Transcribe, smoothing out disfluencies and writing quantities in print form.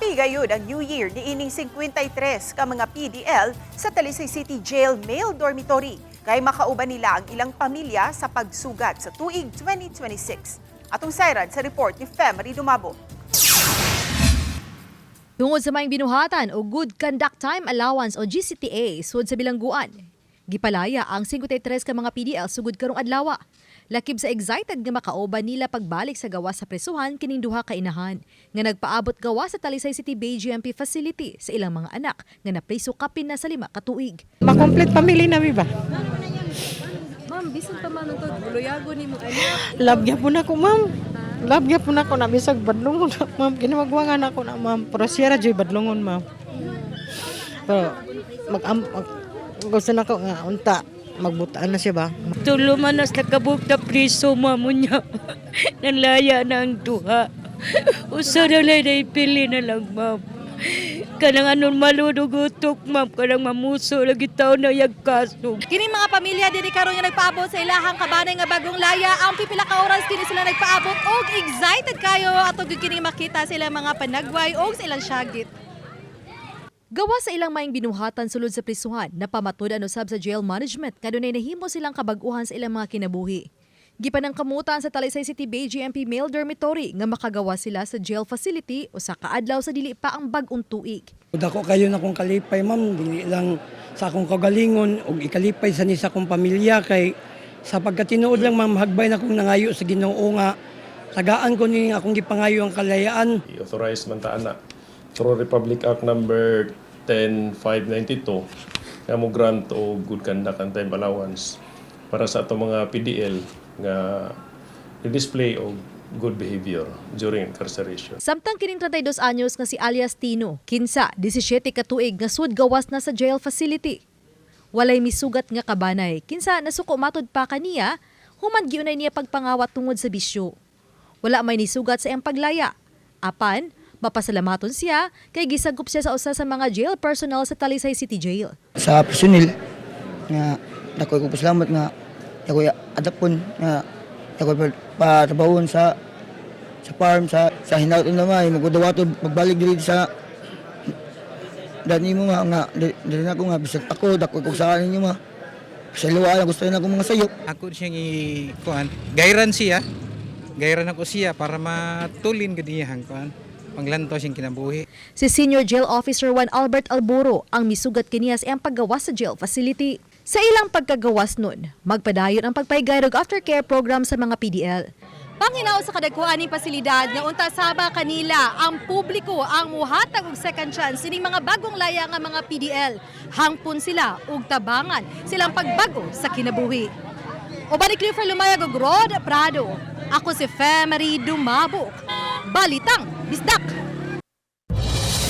Happy gayud ang New Year niining 53 ka mga PDL sa Talisay City Jail Male Dormitory kay makauban nila ang ilang pamilya sa pagsugat sa tuig 2026. Atong sayran sa report ni Femery Dumabo. Tungod sa maayong binuhatan o Good Conduct Time Allowance o GCTA sud sa bilangguan, gipalaya ang 53 ka mga PDL sugod karong adlaw. Lakib sa excited nga makauban nila pagbalik sa gawas sa presuhan kining duha ka inahan nga nagpaabot gawas sa Talisay City Bay GMP facility sa ilang mga anak nga napriso kapin na sa 5 ka tuig. Ma-complete family nami ba? Ma'am, bisan pa man to, buloyago ni mo anak. Love gyapon ako, ma'am. Love gyapon ako na bisag badlongon na, ma'am. Ginawagwangan ako na, ma'am. Pero siya ra joy badlongon, ma'am. Pero mag gusto na ko nga unta magbutaan na siya ba? Tulo man nas nakabuk na priso mamo niya. Nalaya na ang duha. Usa na lang na ipili na lang, ma'am. Kanang anon maludog utok, ma'am. Kanang mamuso lagi tao na yag kaso. Kini mga pamilya dinhi karon nga nagpaabot sa ilahang kabanay nga bagong laya, ang pipila ka oras kini sila nagpaabot og excited kayo ato gyud kini makita sila mga panagway og sa ilang syagit. Gawa sa ilang maayong binuhatan sulod sa prisuhan, napamatud-an usab sa jail management kadunay nahimo silang kabag-uhan sa ilang mga kinabuhi. Gipanangkamutan sa Talisay City Bay GMP Male Dormitory nga makagawa sila sa jail facility usa ka adlaw sa dili pa ang bag-ong tuig. Dako kayo na akong kalipay, ma'am, dili lang sa akong kagalingon ug ikalipay sa ni sa akong pamilya kay sa pagkatinuod lang, ma'am, hagbay na kong nangayo sa Ginoo nga tagaan ko ni akong gipangayo ang kalayaan. I-authorize man ta ana through Republic Act number 10592 nga mo grant og good conduct and time allowance para sa atong mga PDL nga i-display og good behavior during incarceration. Samtang kining 32 anyos nga si alias Tino, kinsa 17 ka tuig nga sud gawas na sa jail facility. Walay misugat nga kabanay, kinsa nasuko matud pa kaniya, human giunay niya pagpangawat tungod sa bisyo. Wala may nisugat sa iyang paglaya. Apan, mapasalamaton siya kay gisagop siya sa usa sa mga jail personnel sa Talisay City Jail. Sa personil nga dako ko pasalamat nga dako adapon nga dako patrabahon sa farm sa hinaut na may magudawato magbalik diri sa dani mo nga diri na ako nga bisag ako dako ko sa ninyo ma sa luwa gusto na ako mga sayop. Ako siyang i kuan, gayran siya. Gayran ako siya para matulin gud niya ang kuan. Panglantaw siyang kinabuhi. Si Senior Jail Officer 1 Albert Alboro ang misugat kaniya sa iyang paggawas sa jail facility. Sa ilang pagkagawas nun, magpadayon ang pagpaygay og aftercare program sa mga PDL. Panghinaot sa kadagkuan ning pasilidad nga unta saba kanila ang publiko ang muhatag og second chance sining mga bagong laya nga mga PDL. Hangpon sila og tabangan silang pagbago sa kinabuhi. Uban ni Clifford Lumayag ug Rod Prado. Ako si Femery Dumabok. Balitang Bisdak!